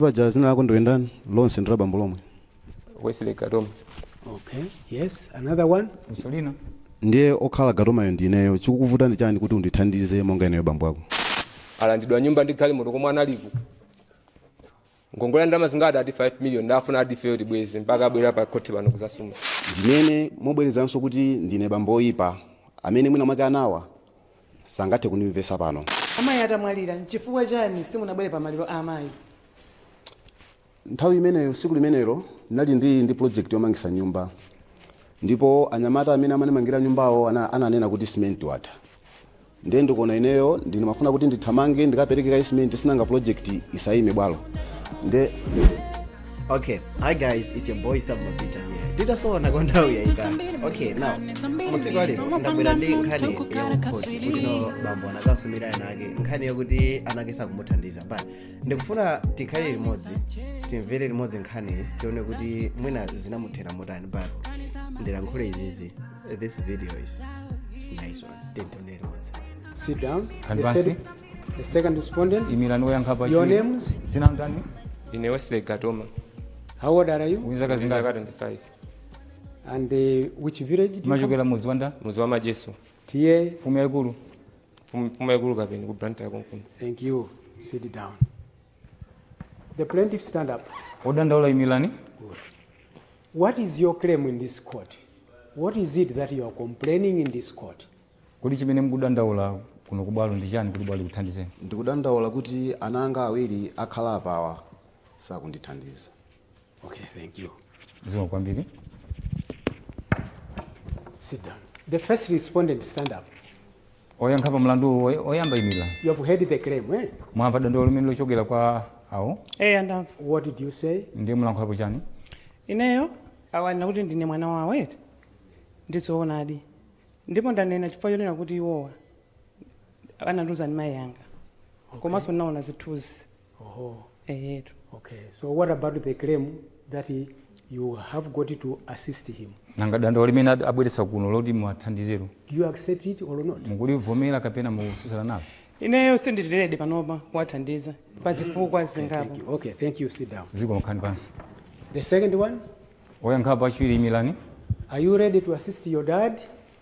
Paja zina lako ndiwe ndani lonse ndi la bambo lomwe? Wesley Gatoma. Okay. Yes. Another one. Funso lina. Ndiye okhala Gatomayo ndi ineyo, chikukuvuta ndi chani kuti undithandize monga ineyo bambo ako? Alandidwa nyumba ndi galimoto komwe analiko. Ngongole ya ndalama zingati? Ati 5 million. Ndafuna ati ifeyo tibweze mpaka abwera pa khoti pano kuzasuma. Ndinene mobwerezanso kuti ndine bambo oyipa amene mwina mwake anawa sangathe kundimvetsa pano. Amayi atamwalira, nchifukwa chani simunabwere pa maliro a amayi? Nthawi imeneyo, tsiku limenelo, ndinali ndi project yomangisa nyumba ndipo anyamata amene amanimangira nyumbawo ananena kuti simenti watha, ndiye ndikuona ineyo ndimafuna kuti ndithamange ndikapereke kaye simenti, sinanga project isayime bwalo nde. Okay, hi guys, it's your boy Sam Mapita here. Titasowana kwa nthawi yayitali. Okay, now musiku lero ndabwera ndi nkhani yakukhoti kuti no bambo anakasumira ana ake, nkhani yakuti ana ake sakumuthandiza, but ndikufuna tikhale limodzi, timvere limodzi nkhani, tione kuti mwina zinamuthera motani. But ndilankhule izizi, this video is nice one. Tione limodzi. Sit down. Khalani pansi. The second respondent. Imirani woyankha pa. Your names? Dzina ndani? Ine Wesley Gatoma. How old are you? Uli zaka zaka zingati? 25. And which village do you come? Machokera mudzi wanda? Mudzi wa Majeso. TA. Mfumu yaikulu. Mfumu yaikulu Kapeni ku Blantyre konkuno. Thank you. Sit down. The plaintiff, stand up. Odandaula, imirani. What is your claim in this court? What is it that you are complaining in this court? Kuti chimene mukudandaula kuno kubwalo ndi chani kuti bwalo likuthandizeni? Ndikudandaula kuti ana anga awiri akhala apawa sakundithandiza. Okay, thank you. Zikomo kwambiri. Sit down. The first respondent, stand up. Oyankha pa mlandu oyamba, imira. You have heard the claim, eh? Mwamva dandaulo limene lochokera kwa awo? Eya, ndamva. What did you say? Ndiye mulankhulapo chani? Ineyo awanena kuti ndine mwana wawo eti, ndizoonadi, ndipo ndanena chifukwa chonena kuti iwowa anandiuza ndi mayi anga, komanso ndinaona zithunzi. Oh, eyetu. Okay. So what about the claim that you have got to assist him? Nanga dandaulo limene abweretsa kuno loti muwathandizero? Do you accept it or not? Mukulivomera kapena mukutsutsana nalo? Ineyo sindili ready panopa kuwathandiza pa zifukwa zingapo. Thank you. Okay, thank you. Sit down. Zikomo, khalani pansi. The second one, Oyankhapo achiwiri, imirani. Are you ready to assist your dad?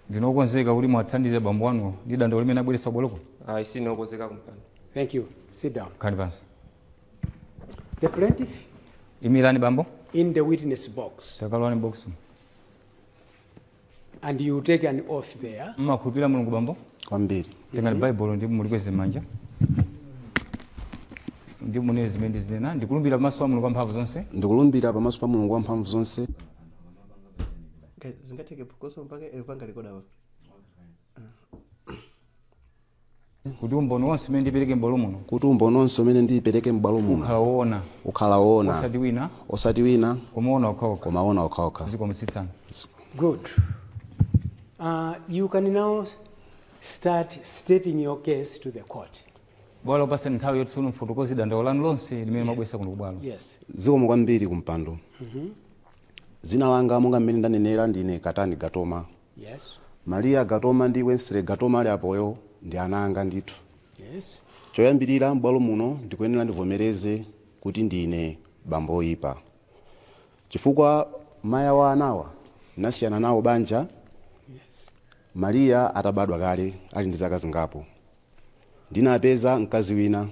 Ndinokonzeka kuti muwathandize bambo anuwo ndi dandaulo limene abweretsa kubwaloko? Ayi, sindinokonzeka kumpando. Thank you. Sit down. Khalani pansi. The plaintiff, Imirani bambo. In the witness box. Takalowani box. And you take an oath there. Mmakhulupirira Mulungu, bambo? Kwambiri. Tengani Baibulo ndi mulikweze manja ndi munene zimene ndizinena: ndikulumbira pamaso pa Mulungu wamphamvu zonse. Ndikulumbira pamaso pa Mulungu wamphamvu zonse. Guys, zingatheke phokoso mpaka ilipanga record apa? Kuti umboni wonse umene ndipereke m'bwalo muno. Kuti umboni wonse umene ndipereke m'bwalo muno. Ukhala woona. Ukhala woona. Osati wina. Osati wina. Koma woona okhaokha. Koma woona okhaokha. Zikomo, tsitsani. Good. You can now start stating your case to the court. Bwalo lapasani nthawi yoti tsono mfotokoze dandaulo lanu lonse limene mwabweretsa kuno kubwalo. Yes. Zikomo kwambiri kumpando. Dzina langa, monga mmene ndanenera, ndine Katani Gatoma. Maria Gatoma ndi Wesley Gatoma ali apoyo ndi ana anga ndithu. Choyambirira, m'bwalo muno ndikuyenera ndivomereze kuti ndine bambo oyipa, chifukwa maya wa anawa nasiyana nawo banja Maria atabadwa kale ali ndi zaka zingapo. Ndinapeza mkazi wina,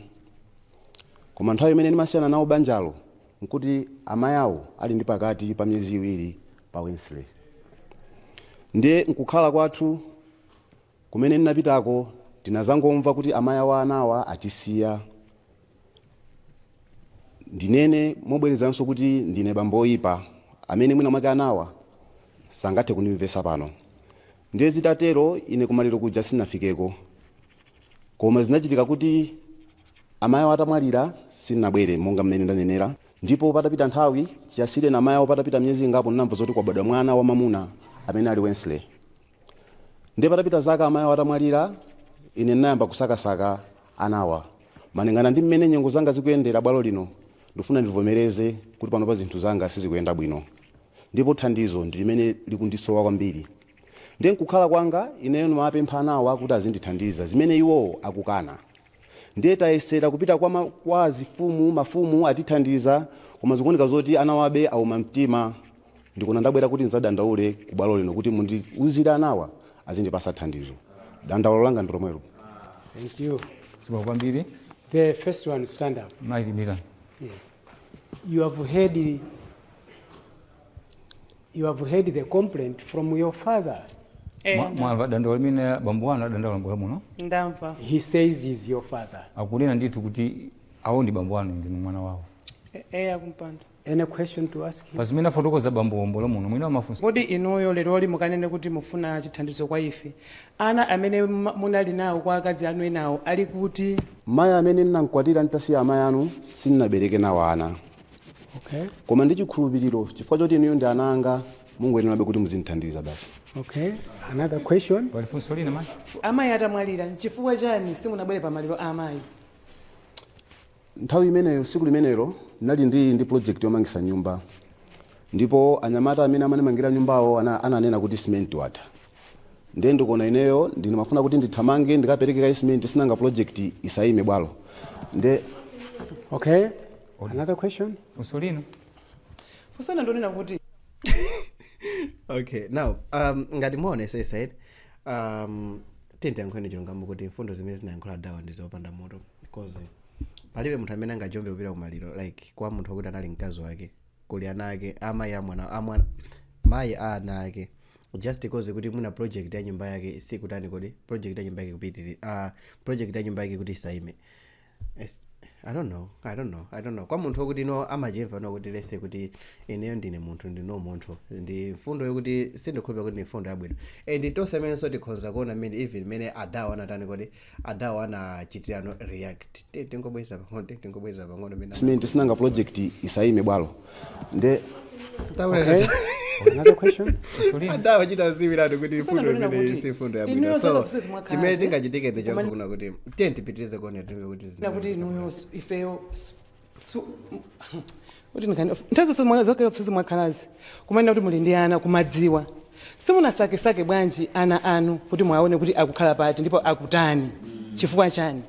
koma nthawi imene ndimasiyana nawo banjalo nkuti amayawo ali ndi pakati pa miyezi 2 pa Wesley. Ndiye nkukhala kwathu kumene ndinapitako, ndinazangomva kuti amayi wa anawa atisiya. Ndinene mobwerezanso kuti ndine bambo oyipa amene mwina mwake anawa sangathe kundimvetsa pano. Ndiye zitatero, ine kumaliro kuja sinafikeko, koma zinachitika kuti amayi atamwalira sindinabwere monga mmene ndanenera. Ndipo patapita nthawi, chiyasire na amayi awo, patapita miyezi ingapo, ndinamva zoti kwabadwa mwana wamamuna amene ali Wesley. Ndiye patapita zaka amayi awo atamwalira, ine ndinayamba kusakasaka anawa malingana ndi mmene nyengo zanga zikuyendera. Bwalo lino, ndifuna ndivomereze kuti panopa zinthu zanga sizikuyenda bwino ndipo thandizo ndi limene likundisowa kwambiri. Ndiye nkukhala kwanga ineyo ndimapempha anawa kuti azindithandiza, zimene iwowo akukana. Ndiye tayesera kupita kwa zifumu, mafumu atithandiza, koma zikuoneka zoti anawabe auma mtima. Ndikona ndabwera kuti ndidzadandaule ku bwalo lino kuti mundiuzire anawa azindipasa thandizo. Dandaulo langa ndi lomwelo. Thank you. Zikomo kwambiri. The first one, stand up. Mayi Milani. You have heard the complaint from your father. Mwamva dandaulo limene bambo wanu adandaula m'bwalo muno? Ndamva. He says he's your father. Akunena ndithu kuti awo ndi bambo wanu, ndinu mwana wawo. Eya, kumpando. Any question to ask him? Pa zimene afotokoza bambo m'bwalo muno, mwina mafunso? Kodi inuyo leroli mukanene kuti mufuna chithandizo kwa ife, ana amene munali nawo kwa akazi anu enawo ali kuti? Mayi amene ndinamkwatira nditasiya amayi anu sindinabereke nawo ana. Koma ndi chikhulupiriro, chifukwa choti inuyo ndi ana anga, mungoyenerabe kuti muzindithandiza basi. Okay. Another question? Pali funso lina, mayi? Amayi atamwalira, nchifukwa chani simunabwere pa maliro a amayi? Nthawi imeneyo, tsiku limenelo, ndinali ndi project yomangisa nyumba, ndipo anyamata amene amanimangira nyumbawo ananena kuti simenti watha. Ndiye ndikuona ineyo ndimafuna kuti ndithamange ndikapereke kaye simenti, sinanga project isayime bwalo nde. Okay. Another question? Funso lina? Funso lina ndonena kuti Okay, now ngati muonesesa, tintiyankhuleni chilungamo kuti mfundo zimene zinayankhula dawa ndi zopanda mutu, because palibe munthu amene angajombe kupita kumaliro like kwa munthu wakuti anali mkazi wake, kuli ana ake, amayi a mwana, amwana, mayi a ana ake, just because kuti mwina project ya nyumba yake sikutani. Kodi project ya nyumba yake kupitiri, project ya nyumba yake kuti isaime? I don't know, I don't know, I don't know. Kwa munthu wokuti no amachimva no kuti lese kuti ineyo ndine munthu, ndino munthu, ndi mfundo yokuti sindikhulupira kuti ndi mfundo yabwino. And tonse amene so tikhonza kuona mmene even mmene adawo anatani, kodi adawo anachitirano react. Tingobweza pang'ono, tingobweza pang'ono mmene Simenti, sinanga project isayime bwalo nde. Okay. Another question? Adawo achita usiwiratu kuti Funso mfundo ndonena imene kuti si mfundo yabwino. inuyo So zaka zonse zimwakhala chimene ze, tingachitike ndi chokuna kuti tiye tipitirize kuona, timve kuti na kuti inuyo ifeyo kuti nthawi zonse zaka zonse zimwakhalazi kumanena kuti muli ndi ana, kumadziwa, simunasakesake bwanji ana anu kuti mwaone kuti akukhala pati ndipo akutani? Chifukwa chani?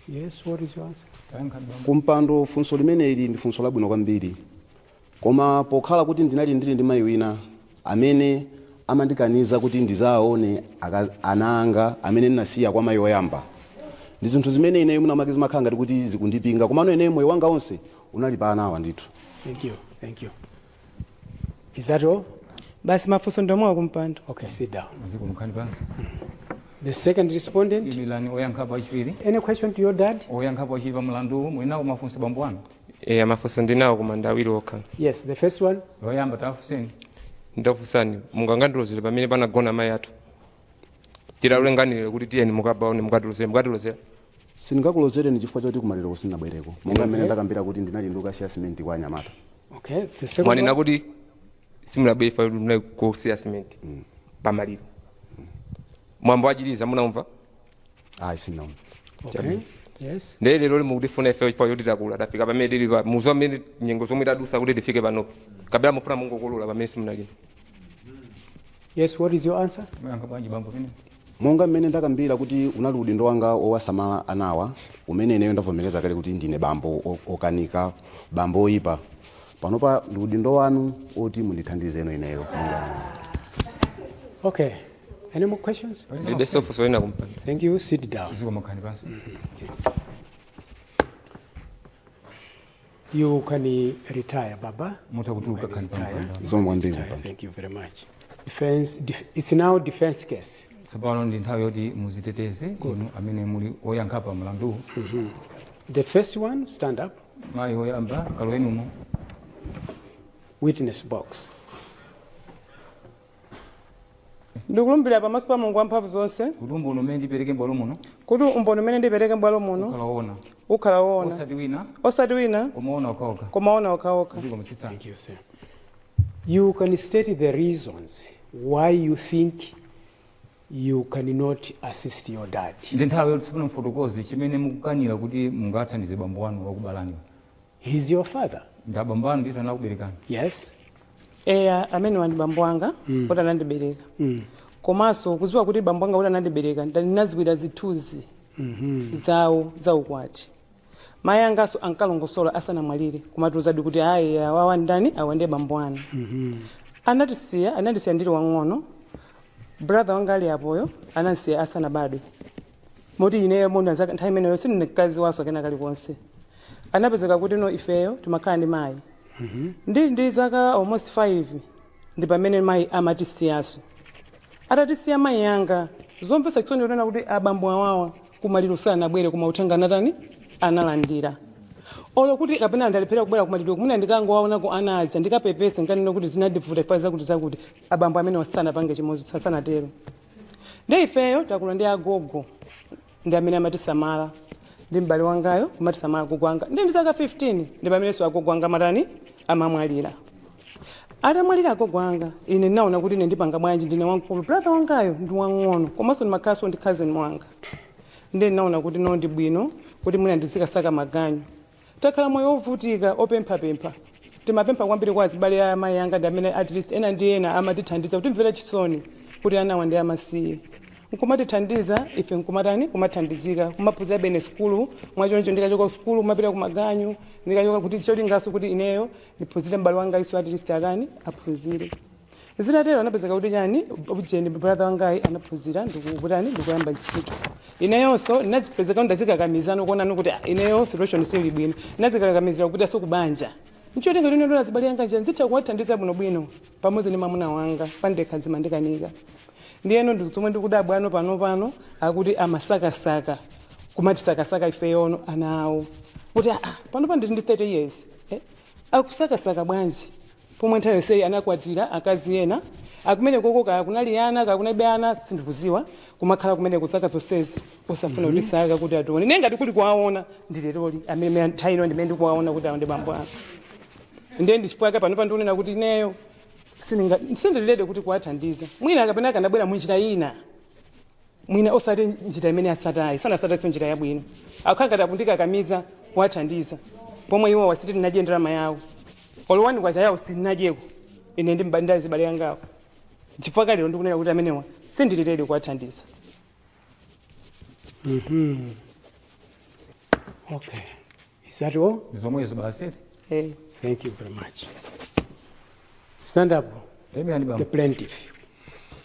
Yes, what is your answer? Kumpando, funso limeneli ndi funso labwino kwambiri, koma pokhala kuti ndinali ndili ndi mayi wina amene amandikaniza kuti ndizaone ana anga amene ndinasiya kwa mayi oyamba, ndi zinthu zimene ineyo mwina mwake zimakhala ngati kuti zikundipinga, komano ineyo moyo wanga onse unali pa anawa ndithu. Thank you. Thank you. Is that all? Basi, mafunso ndomwewa, kumpando. Okay, sit down. Zikomo, khalani pansi. The second respondent, Imilani, oyankhapo achiwiri. Any question to your dad? Oyankhapo achiwiri pa mlandu, muli nawo mafunso bambo wanu? E, mafunso ndinawo koma ndi awiri okha. Yes, the first one. Loyamba, tafunseni. Ndafunsani, mungangandilozere pamene panagona mayi athu titalulenganire kuti tiyeni mukabaone, mukatilozere, mukatilozera? Sindingakulozereni chifukwa choti kumaliro sindinabwereko, monga mmene ndakambira kuti ndinali ndikukasiya simenti kwa anyamata. Okay, the second Mwanena one. kuti simulabwere ifa munali kusiya simenti pamaliro. Mwambo wachiliza munamva? Ayi, sindinamva. Okay, yes. Ndiye lero mukutifuna ife chifukwa choti takula, tafika pamene tili pa muzo amene nyengo zomwe tadusa kuti tifike panopo, kapena mufuna mungokolola pamene simunalima? Yes, what is your answer? Muyankha bwanji, bambo pene? Monga mmene ndakambira kuti unali udindo wanga owasamala anawa, umene ineyo ndavomereza kale kuti ndine bambo okanika, bambo oyipa. Panopa ndi udindo wanu oti mundithandizeno ineyo monga Okay. Any more questions? Ndilibenso funso lina, kumpando. Thank you. Sit down. Zikomo, khalani pansi. You can retire, Baba. Mutha kutuluka, khalani pampando. Zikomo kwambiri, Retire. kumpando. Thank you very much. Defense, it's now defense case. Tsopano ndi nthawi yoti muziteteze inu amene muli oyankha pa mlanduwu. The first one, stand up. Mayi woyamba, kaloweni umo. Witness box. Ndikulumbira pamaso pa Mulungu wamphamvu zonse kuti umboni umene ndipereke m'bwalo muno kuti umboni umene ndipereke m'bwalo muno ukhala woona, ukhala woona, osati wina, osati wina, koma woona okhaokha. Koma woona okhaokha. Zikomo, tsitsani. Thank you, sir. You can state the reasons why you think you cannot assist your dad. Ndi nthawi yoti tsopano mufotokoze chimene mukukanira kuti mungathandize bambo wanu wakubalaniwa. He's your father. Ndi abambo anu ndithu, anakuberekani. Yes? Eya, amene ndi bambo anga kuti anandibereka, komanso kuziwa kuti bambo anga kuti anandibereka, ndinaziwira zithunzi. Zawo zaukwati mayi angaso ankalongosola asanamwalire kumatiuzadi kuti ayi, awawa ndani, awa ndiye bambo anu. Anatisiya, anandisiya ndili wang'ono. Brother wanga ali apoyo anandisiya asanabadwe, moti ineyo mona zaka nthawi imeneyo sindinkazi waso kena kalikonse. Anapezeka kuti no, ifeyo timakhala ndi mayi. Ndi zaka almost 5 ndi pamene mayi amatisiyaso. Atatisiya mayi yanga, zomvetsa chisoni kunena kuti abambo awawa kumaliro sanabwere, koma uthenga anatani, analandira. Olo kuti kapena ndalephera kubwera kumaliro, kumene ndikangowaonako ana aja, ndikapepese, nkanena kuti zinandivuta chifukwa zakuti zakuti, abambo amene sanapange chimodzi, sanatero. Ndi ifeyo takula ndi agogo, ndi amene amatisamala, ndi m'bale wangayo kumatisamala agogo anga. Ndi zaka 15 ndi pamenenso agogo anga amatani, amamwalira. Atamwalira agogo anga, ine ndinaona kuti ine ndipanga bwanji? Ndine wamkulu, brother wangayo ndi wang'ono, komanso ndimakhalanso ndi cousin wanga. Ndi ndinaona kuti no, ndi bwino kuti mwina ndizikasaka maganyu. Takhala moyo wovutika, opemphapempha. Timapempha kwambiri kwa azibale a amayi anga, ndi amene at least ena ndi ena amatithandiza kutimvera chisoni kuti anawa ndi amasiye, nkumatithandiza ife, nkumatani, kumathandizika, kumaphunzira bene sukulu. Mwachoncho ndikachoka sukulu kumapita kumaganyu, ndikachoka kuti cholingaso kuti ineyo ndiphunzire, m'bale wanga iso at least akani aphunzire. Zitatero anapezeka kuti chani, ujeni, brother wangayi anaphunzira ndikutani, ndikuyamba ntchito. Ineyonso ndinazipezeka ndazikakamizano kuonani kuti ah, ineyo situation sili bwino, ndinazikakamizira kupita so kubanja nchotenga lino ndola zibale yanga nja nzitha kuwathandiza bwinobwino pamodzi ndi mwamuna wanga, pandekha zimandikanika. Ndiyeno ndizomwe ndikudabwa ano pano pano akuti amasakasaka, kumatisakasaka ifeyono ana awo kuti ah, pano pa ndili ndi 30 years, eh? Akusakasaka bwanji pomwe nthawi yonseyi anakwatira akazi ena akumene koko, kaya kunali ana, kaya kunalibe ana, sindikuziwa. Kumakhala kumene kutsaka zonsezi osafuna kuti saka kuti atione. Ine ngati kuli kuwaona ndileroli amene nthawi ino ndimene ndikuwaona kuti awo ndi bambo anga. Ndiye ndichifukwa pano pandikunena kuti ineyo sindililede kuti kuwathandiza. Mwina kapena akanabwera munjira ina, mwina osati njira imene asatayi, sanasatayiso njira yabwino. Akhala ngati akundikakamiza kuwathandiza pomwe iwo wasiti tinadye ndalama yawo, olowani kwacha yawo sinadyeko ine ndi ndazibale yangawo. Chifukwa kalero ndikunena kuti amenewa sindililede kuwathandiza. Okay. Is that all? Zomwezo basi. Eh. Thank you very much. Stand up, Tayimirani the bambo. plaintiff.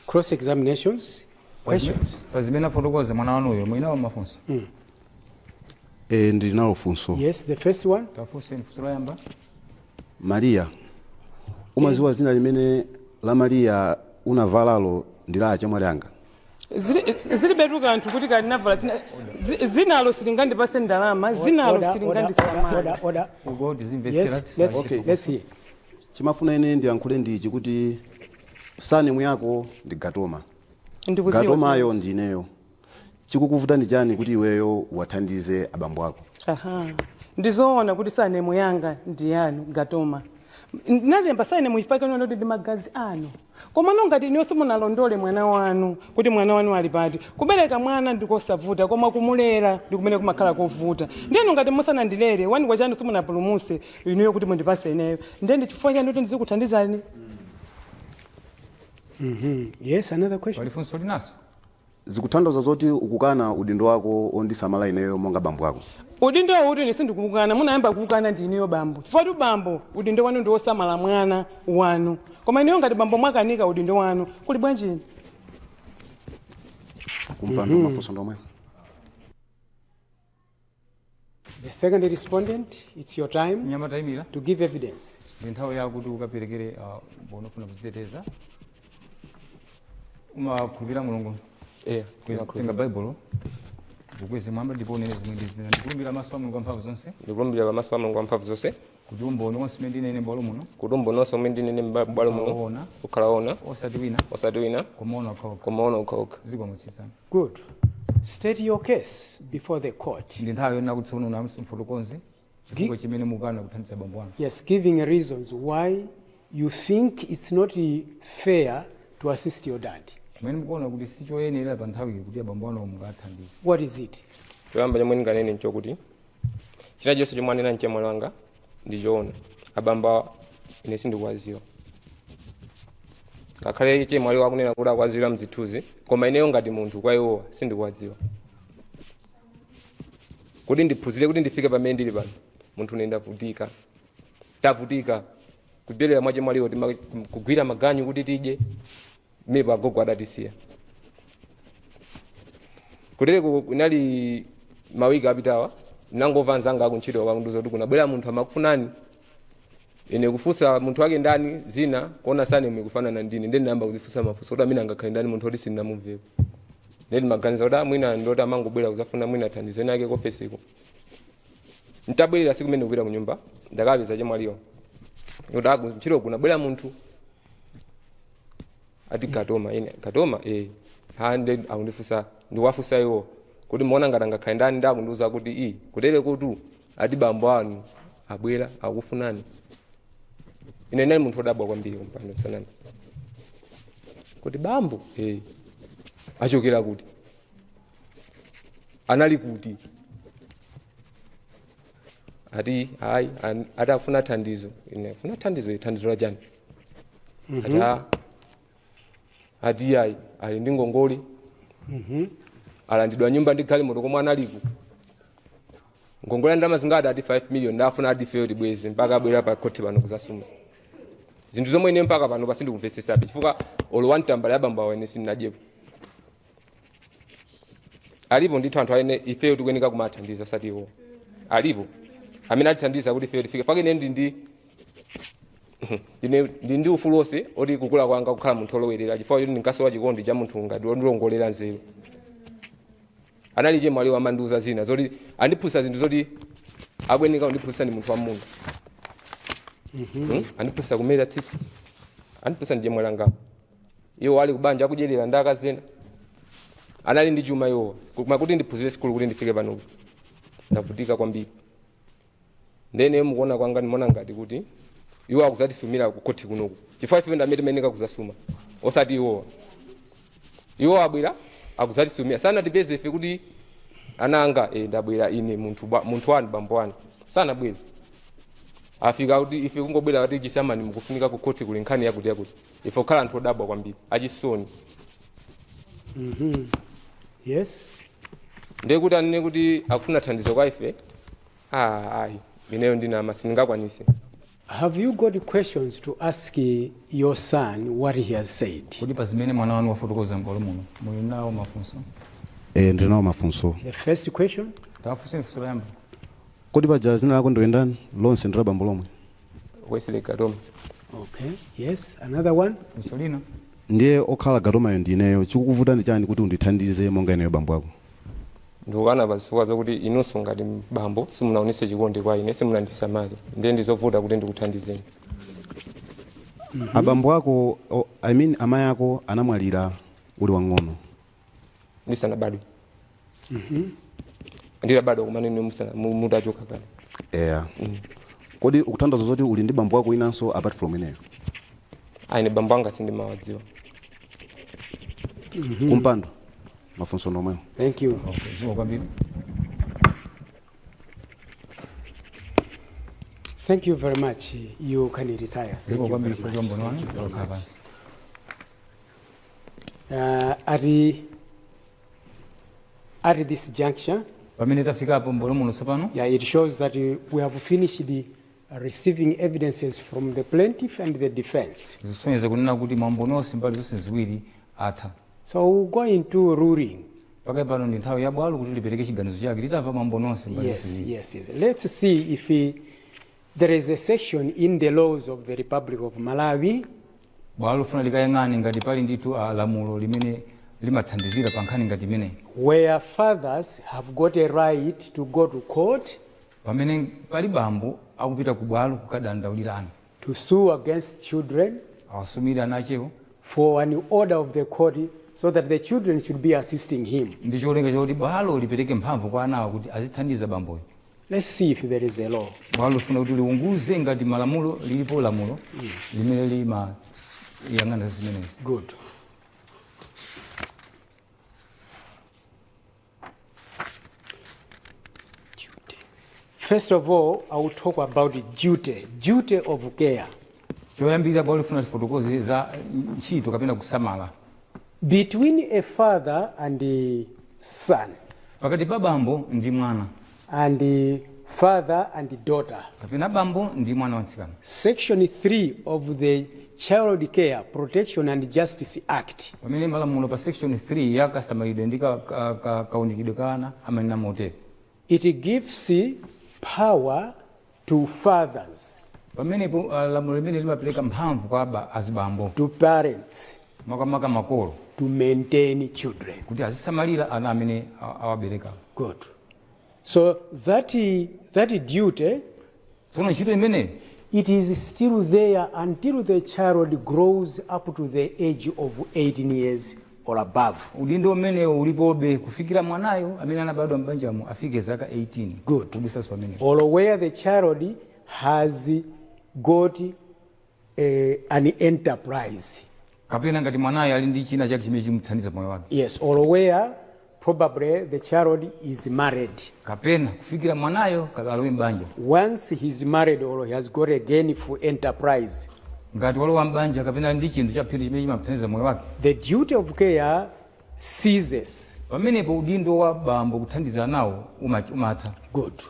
Cross examinations, questions. Pazimene afotokoza mwana wanuyo, mwinawo mafunso? E, ndili nalo funso. Yes, the first one. Tafunseni funso loyamba. Mariya, umaziwa zina limene la Mariya unavalalo ndi la achemwali anga? Zilibetu kanthu kuti kalinavala zinalo silingandipase ndalama, zinalo Order, order, silingandisamala. order, order. Ugo tizimvetsera. Yes, let's, Okay. let's hear. Chimafuna ine ndiyankhule ndichi kuti surname yako ndi Gatoma. Ndikuziwa. Gatomayo ndi ineyo. Chikukuvuta ndi chani kuti iweyo uwathandize abambo ako? Aha, ndizoona kuti surname yanga ndi yanu Gatoma. Nalemba surname ifake kuti ndi magazi anu, koma nongati inuyo simunalondole mwana wanu kuti mwana wanu ali pati. Kubereka mwana ndikosavuta, koma kumulera ndi kumene kumakhala kovuta. Ndiyeno ngati musanandilere, wani kwachanu simunapulumuse inuyo kuti mundipase ineyo, ndiye ndi chifukwa chani kuti ndizikuthandizani? Yes, another question. Pali funso linaso? Zikutanthauza zoti ukukana udindo wako ondisamala ineyo monga bambo ako? Udindo uti ine sindikukana. Munayamba kukana ndi inuyo bambo, chifukwa tu bambo udindo wanu ndi wosamala mwana wanu, koma inuyo ngati bambo mwakanika udindo wanu, kuli bwanjini? Kumpando, mafunso ndomwe. The second respondent, it's your time Mnyamata, yimira. to give evidence. Ndi nthawi yakuti ukaperekere umboni ofuna kuziteteza. Umakhulupirira Mulungu? Eh. Tenga Baibulo, ukweze mwamba ndipo unene zomwe ndizina: "Ndikulumbira maso a Mulungu wamphamvu zonse." Ndikulumbira pamaso pa Mulungu wamphamvu zonse. Kuti umboni wonse umene ndinene m'bwalo muno. Kuti umboni wonse umene ndinene m'bwalo muno. Woona. Ukhala woona. Osati wina. Osati wina. Koma woona okhaokha. Koma woona okhaokha. Zikomo, tsitsani. Good. State your case before the court. Ndi nthawi yonena kuti tsono mfotokoze chifukwa chimene mukana kuthandiza bambo wanu. Yes, giving reasons why you think it's not fair to assist your dad. Chimene mukuona kuti sichoyenera pa nthawi kuti abambo anu mungathandize. What is it? Choyamba chomwe ndinganene nchokuti china chonse chomwe anena mchemwali wanga ndi choona. Abambo ine sindikuwaziwa, ngakhale chemwali wakunena kuti akuwaziwira mzithunzi, koma ineyo ngati munthu kwa iwowa sindikuwadziwa. Kuti ndiphunzire, kuti ndifike pamene ndili pano, munthu ine ndavutika, tavutika kudyerera mwache mwaliwo, kugwira maganyu kuti tidye. Mmepo agogo adatisiya kutereko. Kunali mawiki apitawa, nangomva anzanga akuntchito akundiuza kuti kunabwera munthu amakufunani. Ine kufunsa munthu wake ndani, zina kuona surname ikufanana ndine, ndiye ndinayamba kuzifunsa mafunso kuti amene angakhale ndani munthu oti sindinamumvepo. Ndiye ndimaganiza kuti mwina ndoti amangobwera kuzafuna mwina thandizo ena ake kuofesiko. Ntabwerera siku imene kupita ku nyumba, ndakapeza chemwaliwa kuti aku ntchito kunabwera munthu ati Katoma. Ine Katoma? Eh, ha, nde akundifunsa, ndikuwafunsa iwo kuti muona ngati angakhale ndani, ndi akundiuza kuti i kutere kutu ati bambo anu abwera akufunani. Ine ndinali munthu wodabwa kwambiri kumpando sanani kuti bambo, eh, achokera kuti, anali kuti? Ati ayi, ati akufuna thandizo. Ine afuna thandizo? Eh, thandizo la chani? Ati ati ayi, ali ndi ngongole, alandidwa nyumba ndi galimoto komwe analiko. Ngongole ya ndalama zingati? Ati 5 million. Ndafuna ati ifeyo tibweze, mpaka abwera pa khoti pano kuzasuma zinthu zomwe ine mpaka pano pasindikumvetsetsabe, chifukwa olo wamtambala ya bambo awo ine sindinadyepo. Alipo ndithu anthu amene ifeyo tikuyeneka kumathandiza, osati iwo. Alipo amene atithandiza kuti ifeyo tifike pake. Ine ndi ufulu wonse oti kukula kwanga kukhala munthu olowerera, chifukwa choti ndinkasowa chikondi cha munthu ngati wondilongolera nzeru. Anali chemwaliwo amandiuza zina zoti andiphunzitsa zinthu zoti akuyeneka kundiphunzitsa ndi munthu wamuna. Andiphunzitsa kumera tsitsi, andiphunzitsa ndi chemwali anga. Iwo ali kubanja akudyerera ndi akazena, anali ndi chuma iwowa. Koma kuti ndiphunzire sikulu kuti ndifike panopo, ndavutika kwambiri. Ndene mukuona kwanga ndimaona ngati kuti iwo akuzatisumira kukhoti kunoku, chifukwa ife ndamene timayeneka kuzasuma, osati iwowa. Iwo abwera akuzatisumira, sanatipeze ife kuti ana anga, eh, ndabwera ine munthu munthu wanu, bambo wanu, sanabwere. Afika kuti ife kungobwera kuti chisamani mukufunika kukhoti kuli nkhani yakuti yakuti, ife kukhala anthu odabwa kwambiri, achisoni. Yes. Ndiye kuti anene kuti akufuna thandizo kwa ife, ah, ayi, ineyo ndinama, sindingakwanise. Have you got questions to ask your son what he has said? Kodi pa zimene mwana wanu wafotokoza m'bwalo muno muli nawo mafunso? Eh, ndinawo mafunso. The first question. Tawafunseni funso loyamba. Kodi paja zina lako ndiwe ndani lonse, ndi la bambo lomwe? Wesley Katoma. Okay. Yes. Another one. Funso lina. Ndiye okhala Katomayo ndi ineyo, chikukuvuta ndi chani kuti undithandize monga ineyo bambo ako? Ndikukana pa zifukwa zokuti inunso ngati bambo simunaonese chikondi kwa ine, simunandisamale, ndiye ndizovuta kuti ndikuthandizeni. Abambo ako, I mean amayi ako, anamwalira uli wang'ono? Ndisanabadwe. Ndidabadwa kumene inu mutachoka kale. Eya, kodi ukutanthauza zoti uli ndi bambo ako inanso apart from ineyo? Ayi, ine bambo anga sindimawadziwa. Kumpando, mafunso nomwewo. Thank you. Okay, zikomo kwambiri. Thank you very much. You can retire. Thank Zikomo you kwambiri very chifukwa much. cha umboni wanu, okhala pansi. At this juncture, pamene tafikapo m'bwalo muno tsopano, yeah, it shows that we have finished receiving evidences from the plaintiff and the defense. Zisonyeza kunena kuti maumboni onse mbali zonse ziwiri atha. So we'll go into ruling. Pakali pano ndi nthawi ya bwalo kuti lipereke chiganizo chake litamva maumboni onse mbali zonse ziwiri. Yes. Let's see if there is a section in the laws of the Republic of Malawi Bwalo lifuna likayang'ane ngati pali ndithu lamulo limene limathandizira pa nkhani ngati imeneyi where fathers have got a right to go to court pamene pali bambo akupita ku bwalo kukadandaulira ana to sue against children awasumire ana achewo for an order of the court so that the children should be assisting him. Ndi cholinga chakuti bwalo lipereke mphamvu kwa anawa kuti azithandiza bamboyo. Let's see if there is a law. Bwalo lifuna kuti liunguze ngati malamulo lilipo lamulo limene limayang'ana zimenezi. Good. Duty. First of all, I will talk about duty, duty of care. Choyambirira bwalo lifuna tifotokoze za ntchito kapena kusamala between a father and a son. Pakati pa bambo ndi mwana. And father and daughter. Kapena bambo ndi mwana wamtsikana. Section 3 of the Child Care Protection and Justice Act Pamene malamulo pa section 3 ya kasamalidwe ndi kaunikidwe ka ana amanena motere. It gives power to fathers, Pamenepo lamulo limene limapereka mphamvu kwa azibambo, to parents, makamaka makolo, to maintain children. Kuti azisamalira ana amene awabereka. Good. So that duty, Tsono ntchito imeneyi, it is still there until the child grows up to the age of 18 years or above. Udindo umenewo ulipobe kufikira mwanayo amene anabadwa m'banjamo afike zaka 18. Good. Kudusanso pamenepo. Or where the child has got an enterprise. Kapena ngati mwanayo ali ndi china chake chimene chimuthandiza moyo wake. Yes, or where probably the child is married. Kapena kufikira mwanayo alowe m'banja. Once he's married or he has got a gainful enterprise, Ngati walowa m'banja kapena ali ndi chinthu chaphindu chimene chimamuthandiza moyo wake, the duty of care ceases. Pamenepo udindo wa bambo kuthandiza nawo umatha. Good.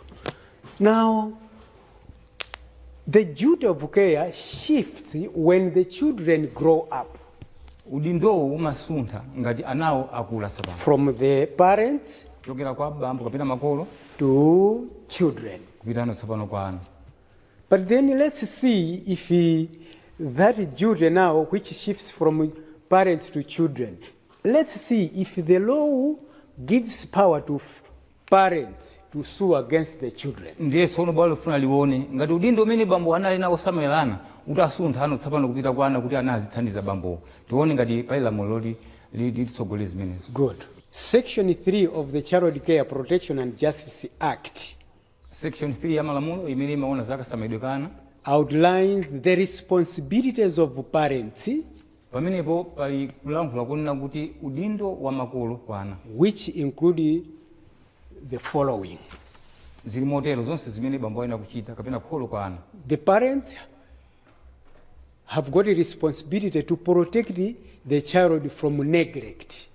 Now, the duty of care shifts when the children grow up Udindowo umasuntha ngati anawo akula tsopano, from the parents kuchokera kwa bambo kapena makolo to children. Kupitano tsopano kwa ana. But then let's see if that duty now, which shifts from parents to children, let's see if the law gives power to parents to sue against the children. Ndiye tsono bwalo lifuna lione ngati udindo umene bambo anali nawo osamalira ana utasuntha ano tsopano kupita kwa ana kuti ana azithandiza bambowo, tione ngati pali lamulo loti litsogolere zimenezo. Good. Section 3 of the Child Care Protection and Justice Act Section 3 ya malamulo imene imaona za kasamalidwe ka ana outlines the responsibilities of parents, pamenepo pali kulankhula kunena kuti udindo wa makolo kwa ana, which include the following. Zili motero zonse zimene bambo ayenera kuchita kapena kholo kwa ana. The parents have got a responsibility to protect the child from neglect.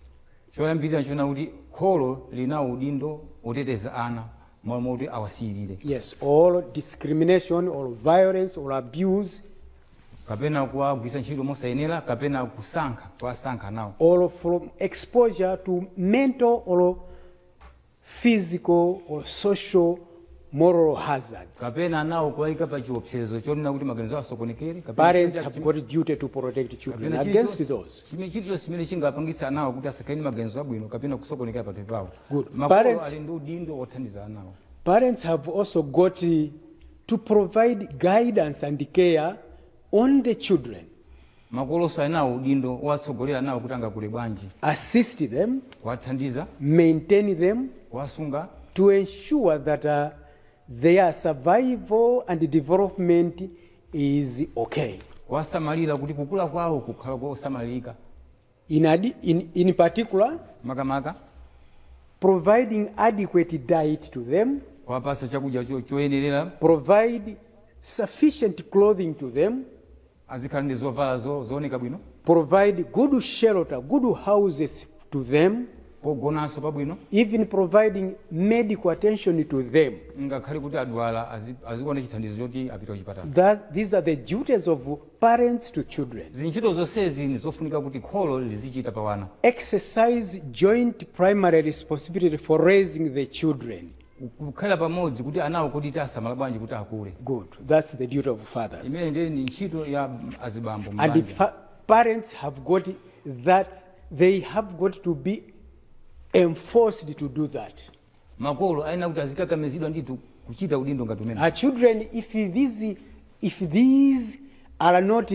Choyambirira nchona kuti kholo linawo udindo oteteza ana malo moti awasiyirire. Yes, all discrimination or violence or abuse, Kapena kuwagwiritsa ntchito mosayenera kapena kusankha kuwasankha nawo, or from exposure to mental or physical or social moral hazards. Kapena nawo kuwayika pa chiopsezo chonena kuti maganizo asokonekere kapena Parents have got a duty to protect children kapena against those. Chimene chilichonse chimene chingapangitsa anawo kuti asakhale ndi maganizo abwino kapena kusokonekera pathupi pawo. Good. Makolo ali ndi udindo othandiza anawo. Parents have also got to provide guidance and care on the children, Makolonso ali nawo udindo owatsogolera nawo kuti angakule bwanji, assist them, kuwathandiza, maintain them, kuwasunga, to ensure that their survival and development is okay. Kuwasamalira kuti kukula kwawo kukhala kosamalika. In particular, Makamaka, providing adequate diet to them, kuwapasa chakudya choyenerera, provide sufficient clothing to them, azikhala ndi zovala zooneka bwino, provide good shelter, good houses to them, pogonanso pabwino, even providing medical attention to them. Ngakhale kuti adwala azikuona chithandizo choti apita kuchipatala. These are the duties of parents to children. Zintchito zonsezi ndi zofunika kuti kholo lizichita pa wana. Exercise joint primary responsibility for raising the children. Kukhala pamodzi kuti anawo kuti tiasamala bwanji kuti akule. Good. That's the duty of fathers. Imene ndiye ndi ntchito ya azibambo And the m'banja. Parents have got that, they have got to be enforced to do that. Makolo ayenera kuti azikakamizidwa ndithu kuchita udindo ngati umene. Our children, if these are not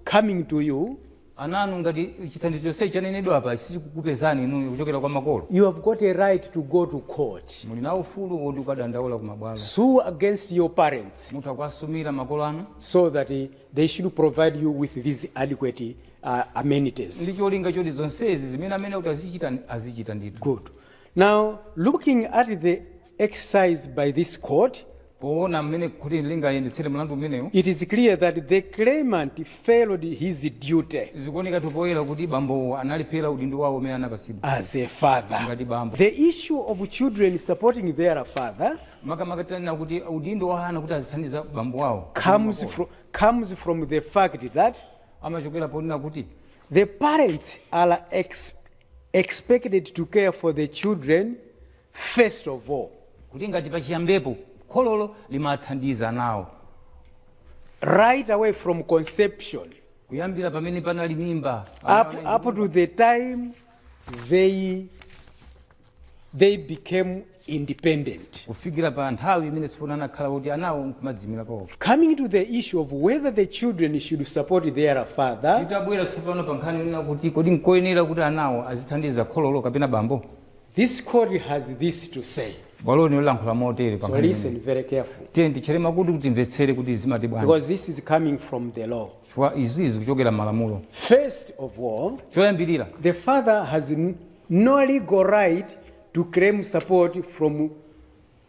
coming to you, Ana anu ngati chithandizo chonse chanenedwa apa sichikukupezani inuyo kuchokera kwa makolo, you have got a right to go to court. Muli nawo ufulu woti ukadandaula ku mabwalo. Sue against your parents Mutha kuwasumira makolo anu so that they should provide you with these adequate amenities. Ndi cholinga choti zonsezi zimene amene kuti azichita azichita ndithu. Good. Now, looking at the exercise by this court, Poona mmene kuti lingayendetsere mlandu umenewu, it is clear that the claimant failed his duty zikuoneka poyera kuti bambowo analephera udindo wawo umene anapatsidwa as a father. ngati bambo. The issue of children supporting their father Makamaka tanena kuti udindo wa ana kuti azithandiza bambo wawo comes from the fact that amachokera ponena kuti the parents are expected to care for the children first of all, kuti ngati pachiyambepo khololo limathandiza nawo right away from conception kuyambira pamene panali mimba up to the time they became independent. Kufikira pa nthawi imene tsopano anakhala kuti anawo nkumadzimira pawo. Coming to the issue of whether the children should support their father, Titabwera tsopano pa nkhani yonena kuti kodi nkoyenera kuti anawo azithandiza khololo kapena bambo, this court has this to say. Bwaloni lolankhula motere pa So nkhani listen imeneyi. Very careful. Tiye tichere makutu kuti timvetsere kuti zimati bwanji. Because this is coming from the law. Chifukwa izi zikuchokera m'malamulo. First of all, Choyambirira, the father has no legal right to claim support from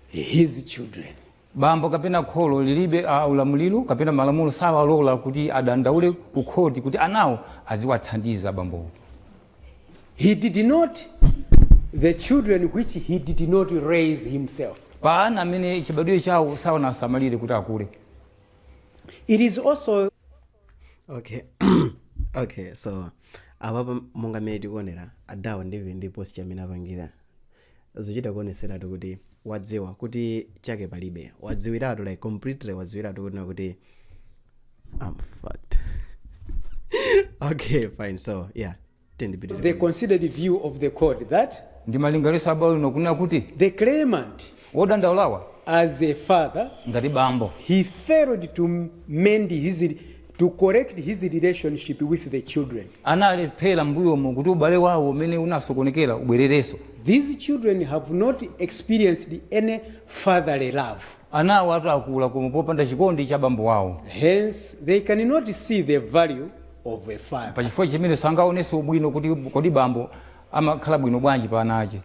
his children. Bambo kapena kholo lilibe ulamuliro kapena malamulo sawalola kuti adandaule ku khoti kuti anawo aziwathandiza bambowo. He did not, the children which he did not raise himself. Pa ana amene chibadwire chawo sawanasamalire kuti akule. It is also Okay, so apapa monga mmene tikuonera adawo ndi post amene apangira zochita kuoneseratu kuti wadziwa kuti chake palibe, wadziwiratu, like completely wadziwiratu kuti I'm fucked. Okay, fine. So yeah, tendipitire. The considered view of the court that Ndi malingaliro abwalo lino kunena kuti the claimant, wodandaulawa, as a father, ngati bambo, he failed to correct his relationship with the children. Analephera mbuyomo kuti ubale wawo umene unasokonekera ubwererenso. These children have not experienced any fatherly love. Anawo atakula koma popanda chikondi cha bambo wawo. Hence, they cannot see the value of a father. Pachifukwa chimene sangaonenso ubwino kuti kodi bambo amakhala bwino bwanji pa ana ache.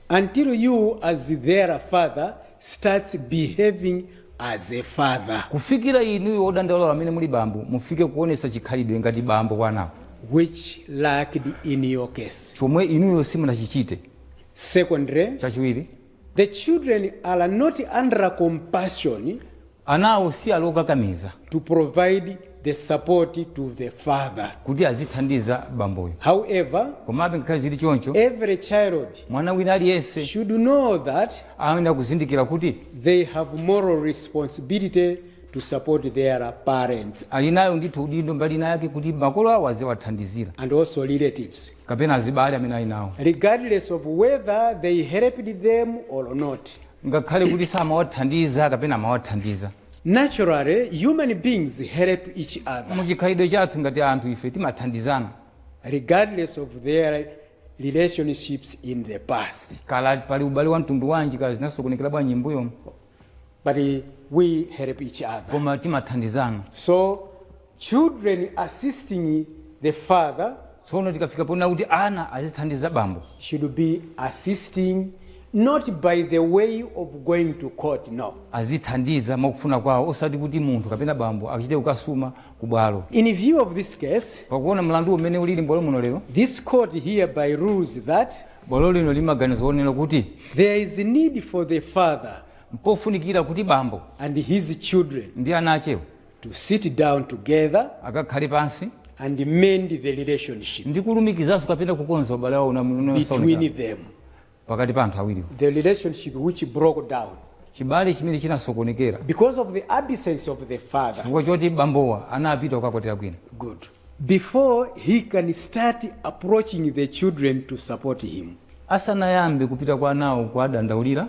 Until you, as their father, starts behaving as a father, Kufikira inuyo odandaula amene muli bambo mufike kuonesa chikhalidwe ngati bambo kwa anawo, which lacked in your case. Chomwe inuyo simunachichite. Secondly, Chachiwiri, the children are not under compulsion anawo si ali okakamiza to provide the support to the father. Kuti azithandiza bamboyo. However, Komabe ngakhale zili choncho, every child mwana wina aliyense should know that ayenera kuzindikira kuti they have moral responsibility to support their parents ali nayo ndithu udindo mbali ina yake kuti makolo awo aziwathandizira and also relatives, kapena azibale amene ali nawo, regardless of whether they helped them or not. Ngakhale kuti samawathandiza kapena amawathandiza. Naturally, human beings help each other, Muchikhalidwe chathu ngati anthu ife timathandizana, regardless of their relationships in the past. Kala pali ubale wa mtundu wanji kala zinasokonekera bwanji mbuyo. But we help each other. Koma timathandizana. So, children assisting the father Tsono tikafika pona kuti ana azithandiza bambo, should be assisting not by the way of going to court, no. azithandiza mwakufuna kwawo osati kuti munthu kapena bambo achite kukasuma ku bwalo. In view of this case, Pakuona mlandu umene ulili m'bwalo muno lero, this court hereby rules that bwalo lino limaganiza onena kuti there is a need for the father mpofunikira kuti bambo and his children ndi ana achewo to sit down together akakhale pansi and mend the relationship ndi kulumikizanso kapena kukonza ubale wawo between them. Pakati pa anthu awiriwo. The relationship which broke down Chibale chimene chinasokonekera because of the absence of the father. Chifukwa choti bambowa anapita kukakwatira kwina. Good. Before he can start approaching the children to support him, Asanayambe kupita kwa anawo kuwadandaulira,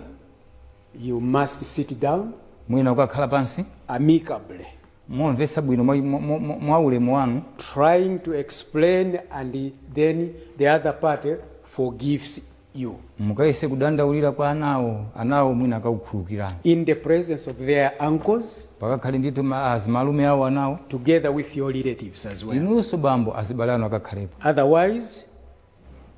you must sit down mwina kukakhala pansi amicably, momvetsa bwino mwa ulemu wanu, trying to explain, and then the other party forgives you mukayese kudandaulira kwa anawo, anawo mwina akakukhululukirani in the presence of their uncles, pakakhale ndithu azimalume awo anawo, together with your relatives as well. Inunso bambo azibale anu akakhalepo. Otherwise,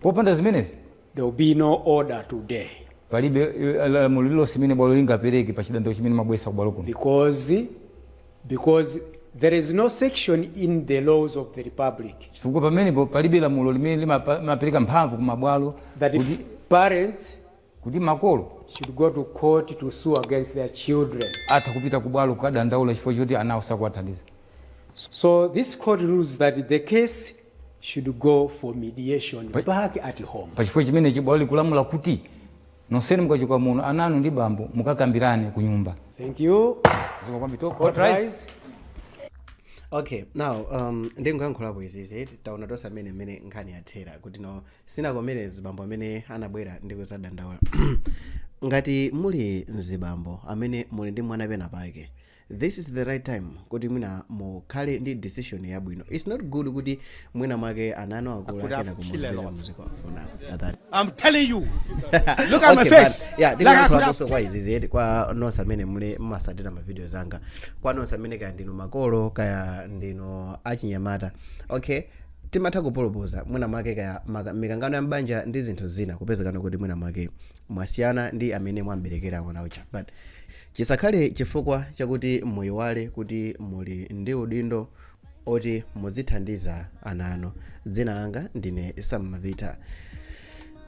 Popanda zimenezi, there will be no order today palibe lamulo lililonse limene bwalo lingapereke pa chidandaulo chimene mwabweretsa ku bwalo kuno, because there is no section in the laws of the republic chifukwa pamenepo palibe lamulo limene limapereka mphamvu ku mabwalo that if kuti parents Kuti makolo should go to court to sue against their children. Atha kupita ku bwalo kukadandaula chifukwa choti anawo sakuwathandiza. So this court rules that the case should go for mediation back at home. Pachifukwa chimenechi bwalo likulamula kuti nonsenu mukachoka muno, ananu ndi bambo, mukakambirane ku nyumba. Thank you. Zikomo kwambiri. Court rise. Okay, now ndingoyankhulapo izizi. Taona tonse amene mmene nkhani yathera, kuti no, sinakomere zibambo amene anabwera ndi kuzadandaula. Ngati muli mzibambo amene muli ndi mwana pena pake, this is the right time kuti mwina mukhale ndi decision yabwino. It's not good kuti mwina mwake ananu akulu could have akena killed a kumumvera lot. muzikafuna that. I'm telling you. Look at my Okay, face. but, yeah, Like I could have ndikuyankhulaponso kwa izizi, kwa nonse amene muli mmasatira ma videos anga, kwa nonse amene kaya ndinu makolo, kaya ndinu achinyamata, okay, timatha kupulupudza mwina mwake kaya mikangano ya mbanja ndi zinthu zina, kupezekana kuti mwina mwake mwasiyana ndi amene mwamberekera mwana uja, but chisakhale chifukwa chakuti muyiwale kuti muli ndi udindo oti muzithandiza ana anu. Dzina langa ndine Sam Mavita.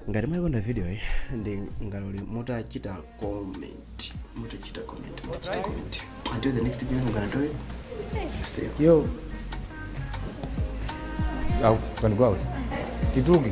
Ngati mwayikonda video iyi, ndi ngalole mutachita comment, mutachita comment, mutachita comment. Until the next video, I'm gonna do it. See you. Yo. Out. Can go out. Tituluke.